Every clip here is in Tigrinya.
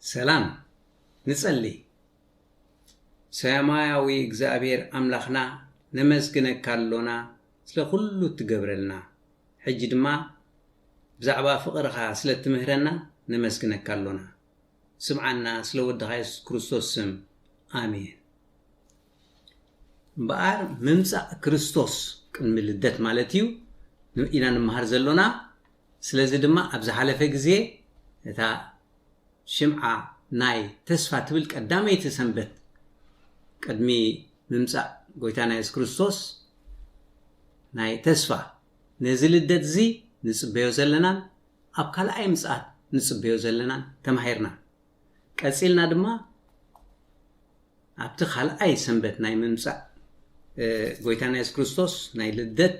ሰላም፣ ንጸሊ። ሰማያዊ እግዚኣብሔር ኣምላኽና፣ ነመስግነካ ኣሎና ስለ ኩሉ እትገብረልና። ሕጂ ድማ ብዛዕባ ፍቕርኻ ስለ እትምህረና ነመስግነካ ኣሎና። ስምዓና ስለ ወድኻ የሱስ ክርስቶስ ስም። ኣሜን። እምበኣር ምምጻእ ክርስቶስ ቅድሚ ልደት ማለት እዩ ኢና ንምሃር ዘሎና። ስለዚ ድማ ኣብ ዝሓለፈ ግዜ እታ ሽምዓ ናይ ተስፋ ትብል ቀዳመይቲ ሰንበት ቅድሚ ምምጻእ ጎይታና የሱስ ክርስቶስ ናይ ተስፋ ነዚ ልደት እዚ ንጽበዮ ዘለናን ኣብ ካልኣይ ምጽኣት ንጽበዮ ዘለናን ተማሂርና። ቀጺልና ድማ ኣብቲ ካልኣይ ሰንበት ናይ ምምጻእ፣ እ፣ ጎይታና የሱስ ክርስቶስ ናይ ልደት፣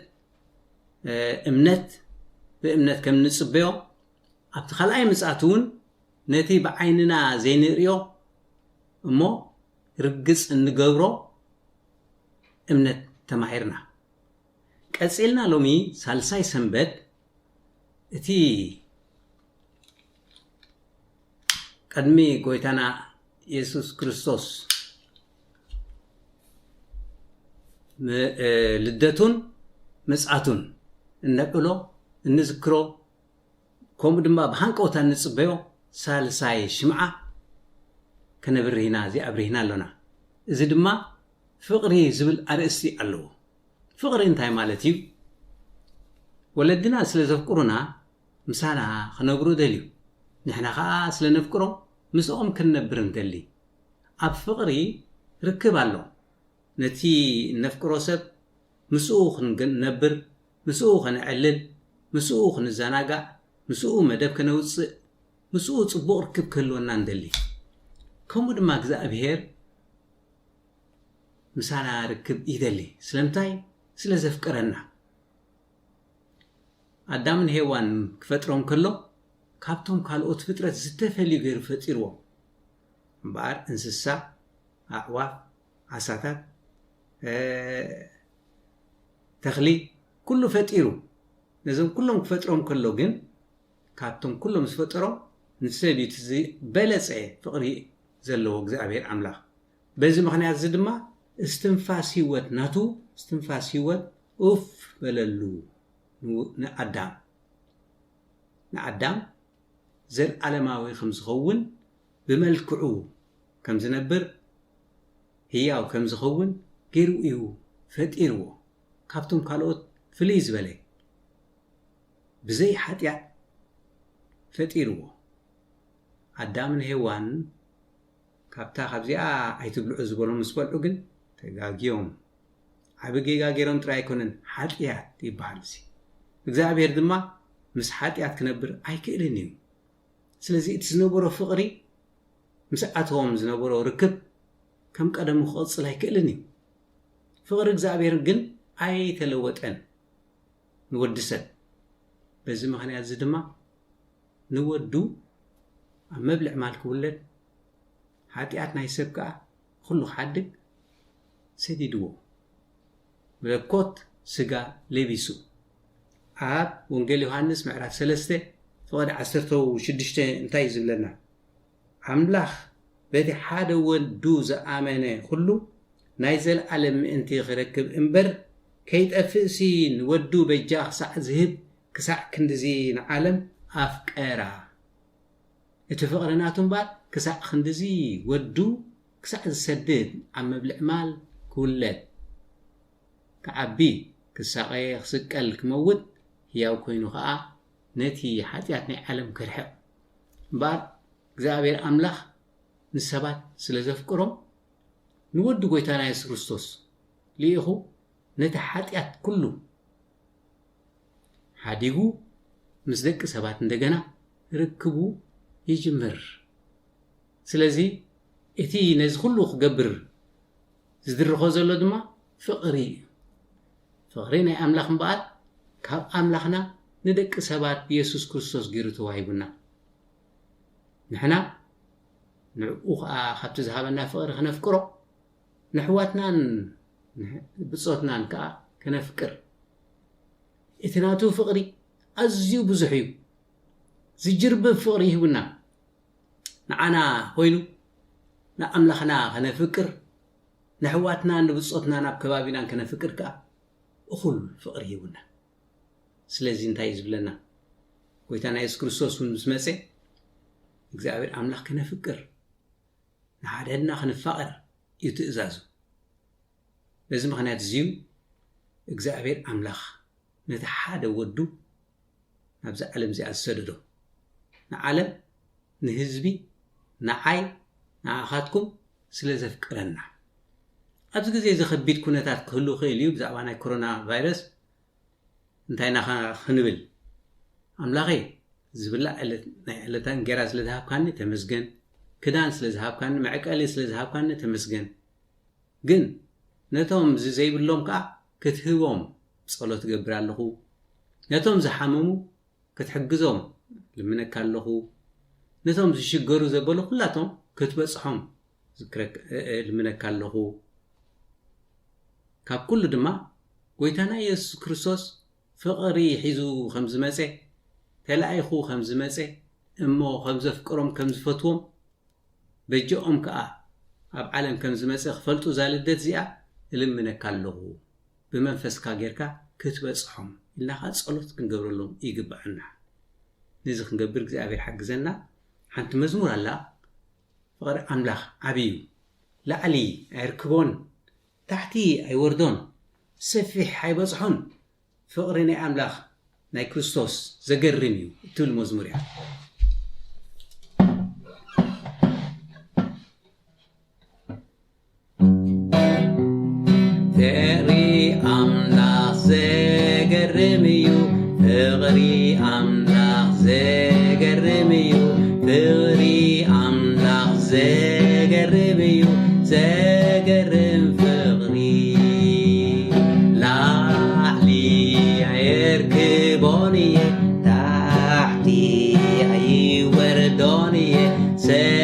እ፣ እምነት፣ ብእምነት ከም ንጽበዮ፣ ኣብቲ ካልኣይ ምጽኣት እውን ነቲ ብዓይንና ዘይንርእዮ እሞ ርግጽ እንገብሮ እምነት ተማሂርና። ቀጺልና ሎሚ ሳልሳይ ሰንበት እቲ ቅድሚ ጎይታና የሱስ ክርስቶስ ም-፣ እ፣ ልደቱን ምጽኣቱን እነብዕሎ፣ እንዝክሮ፣ ከምኡ ድማ ብሃንቀውታ እንጽበዮ ሳልሳይ ሽምዓ ከነብርህ ኢና፣ እዚ ኣብሪህና ኣሎና። እዚ ድማ ፍቕሪ ዝብል ኣርእስቲ ኣለዎ። ፍቕሪ እንታይ ማለት እዩ? ወለድና ስለ ዘፍቅሩና ምሳና ክነብሩ ደልዩ። ንሕና ኸኣ ስለ ነፍቅሮም ምስኦም ክንነብር እንደሊ። ኣብ ፍቕሪ ርክብ ኣሎ። ነቲ እነፍቅሮ ሰብ ምስኡ ክንነብር፣ ምስኡ ከነዕልል፣ ምስኡ ክንዘናጋዕ፣ ምስኡ መደብ ከነውጽእ፣ ምስኡ ጽቡቕ ርክብ ክህልወና እንደሊ። ከምኡ ድማ እግዚኣብሔር ምሳና ርክብ ይደሊ። ስለምንታይ? ስለ ዘፍቅረና። ኣዳምን ሄዋን ክፈጥሮም ከሎ ካብቶም ካልኦት ፍጥረት ዝተፈልዩ ገይሩ ፈጢርዎም። እምበኣር እንስሳ፣ ኣዕዋፍ፣ ዓሳታት፣ እ፣ ተኽሊ፣ ኩሉ ፈጢሩ። ነዞም ኩሎም ክፈጥሮም ከሎ ግን ካብቶም ኩሎም ዝፈጠሮም ንሰብ እዩ እቲ ዝበለጸ ፍቕሪ ዘለዎ እግዚኣብሔር ኣምላኽ። በዚ ምኽንያት እዚ ድማ እስትንፋስ ህይወት ናቱ፣ እስትንፋስ ህይወት ኡፍ በለሉ ን-፣ ንኣዳም። ንኣዳም ዘልኣለማዊ ከም ዝኸውን፣ ብመልክዑ ከም ዝነብር፣ ህያው ከም ዝኸውን ገይሩ እዩ ፈጢርዎ። ካብቶም ካልኦት ፍልይ ዝበለ ብዘይ ሓጢኣት ፈጢርዎ። ኣዳምን ሄዋን ካብታ ካብዚኣ ኣይትብልዑ ዝበሎም ምስ በልዑ ግን ተጋግዮም። ዓቢ ጌጋ ገይሮም ጥራይ ኣይኮነን፣ ሓጢኣት ይበሃል እዚ። እግዚኣብሔር ድማ ምስ ሓጢኣት ክነብር ኣይክእልን እዩ። ስለዚ እቲ ዝነበሮ ፍቕሪ፣ ምስ ኣቶም ዝነበሮ ርክብ ከም ቀደሙ ክቕጽል ኣይክእልን እዩ። ፍቕሪ እግዚኣብሔር ግን ኣይተለወጠን ንወዲ ሰብ። በዚ ምኽንያት እዚ ድማ ንወዱ ኣብ መብልዕ ማል ክውለድ፣ ሓጢኣት ናይ ሰብ ከኣ ኩሉ ክሓድግ ሰዲድዎ። መለኮት ስጋ ለቢሱ። ኣብ ወንጌል ዮሃንስ ምዕራፍ ሰለስተ ፍቕዲ ዓሰርተ ሽዱሽተ እንታይ እዩ ዝብለና? ኣምላኽ በቲ ሓደ ወዱ ዝኣመነ ኩሉ ናይ ዘለኣለም ምእንቲ ክረክብ እምበር ከይጠፍእሲ ንወዱ በጃ ክሳዕ ዝህብ ክሳዕ ክንድዚ ንዓለም ኣፍቀራ። እቲ ፍቕሪ ናቱ እምበኣር ክሳዕ ክንድዚ ወዱ ክሳዕ ዝሰድድ ኣብ መብልዕ ማል ክውለድ ክዓቢ ክሳቐየ ክስቀል ክመውት ህያው ኮይኑ ኸኣ ነቲ ሓጢኣት ናይ ዓለም ክርሕቕ። እምበኣር እግዚኣብሔር ኣምላኽ ንሰባት ስለ ዘፍቅሮም ንወዱ ጎይታና የሱስ ክርስቶስ ልኢኹ ነቲ ሓጢኣት ኩሉ ሓዲጉ ምስ ደቂ ሰባት እንደገና ርክቡ ይጅምር። ስለዚ እቲ ነዚ ኩሉ ክገብር ዝድርኾ ዘሎ ድማ ፍቕሪ እዩ። ፍቕሪ ናይ ኣምላኽ እምበኣር ካብ ኣምላኽና ንደቂ ሰባት ብየሱስ ክርስቶስ ገይሩ ተዋሂቡና። ንሕና ንዕኡ ኸኣ ካብቲ ዝሃበና ፍቕሪ ክነፍቅሮ፣ ንኣሕዋትናን ብጾትናን ከኣ ክነፍቅር። እቲ ናቱ ፍቕሪ ኣዝዩ ብዙሕ እዩ። ዝጅርብብ ፍቕሪ ይህብና። ንዓና ኮይኑ ንኣምላኽና ከነፍቅር፣ ንሕዋትናን ንብጾትናን ኣብ ከባቢናን ከነፍቅር ከኣ እኹል ፍቕሪ ሂቡና። ስለዚ እንታይ እዩ ዝብለና? ጎይታና የሱስ ክርስቶስ እውን ምስ መጸ እግዚኣብሔር ኣምላኽ ከነፍቅር፣ ንሓድሕድና ክንፋቐር እዩ ትእዛዙ። በዚ ምኽንያት እዚዩ እግዚኣብሔር ኣምላኽ ነቲ ሓደ ወዱ ናብዛ ዓለም እዚኣ ዝሰደዶ፣ ንዓለም፣ ንህዝቢ፣ ንዓይ፣ ንኣኻትኩም ስለ ዘፍቅረና። ኣብዚ ግዜ እዚ ከቢድ ኩነታት ክህሉ ይኽእል እዩ። ብዛዕባ ናይ ኮሮና ቫይረስ እንታይ ኢና ኸ-፣ ክንብል? ኣምላኸይ፣ ዝብላዕ ዕለት-፣ ናይ ዕለታ እንጌራ ስለ ዝሃብካኒ ተመስገን፣ ክዳን ስለ ዝሃብካኒ፣ መዕቀሊ ስለ ዝሃብካኒ ተመስገን። ግን ነቶም እዚ ዘይብሎም ከኣ ክትህቦም ጸሎት እገብር ኣለኹ። ነቶም ዝሓመሙ ክትሕግዞም ልምነካ ኣለኹ። ነቶም ዝሽገሩ ዘበሉ ኩላቶም ክትበጽሖም ዝክረክ-፣ እ-፣ እ-፣ ልምነካ ኣለኹ። ካብ ኩሉ ድማ ጎይታና የሱስ ክርስቶስ ፍቕሪ ሒዙ ከም ዝመጸ፣ ተላኢኹ ከም ዝመጸ፣ እሞ ከም ዘፍቅሮም ከም ዝፈትዎም፣ በጀኦም ከኣ ኣብ ዓለም ከም ዝመጸ ክፈልጡ እዛ ልደት እዚኣ እልምነካ ኣለኹ። ብመንፈስካ ጌርካ ክትበጽሖም ኢልና ከኣ ጸሎት ክንገብረሎም ይግብኣና። ነዚ ክንገብር እግዚኣብሔር ሓግዘና። ሓንቲ መዝሙር ኣላ። ፍቕሪ ኣምላኽ ዓብዪ እዩ። ላዕሊ ኣይርክቦን፣ ታሕቲ ኣይወርዶን፣ ሰፊሕ ኣይበጽሖን። ፍቕሪ ናይ ኣምላኽ ናይ ክርስቶስ ዘገርም እዩ እትብል መዝሙር እያ። ፍቕሪ ኣምላኽ ዘገርም እዩ፣ ፍቕሪ ኣምላኽ ዘገርም እዩ፣ ፍቕሪ ኣምላኽ ዘገርም እዩ፣ ዘገርም ፍቕሪ። ላዕሊ ኣይርክቦን እየ፣ ታሕቲ ኣይወርዶን እየ፣ ሰ-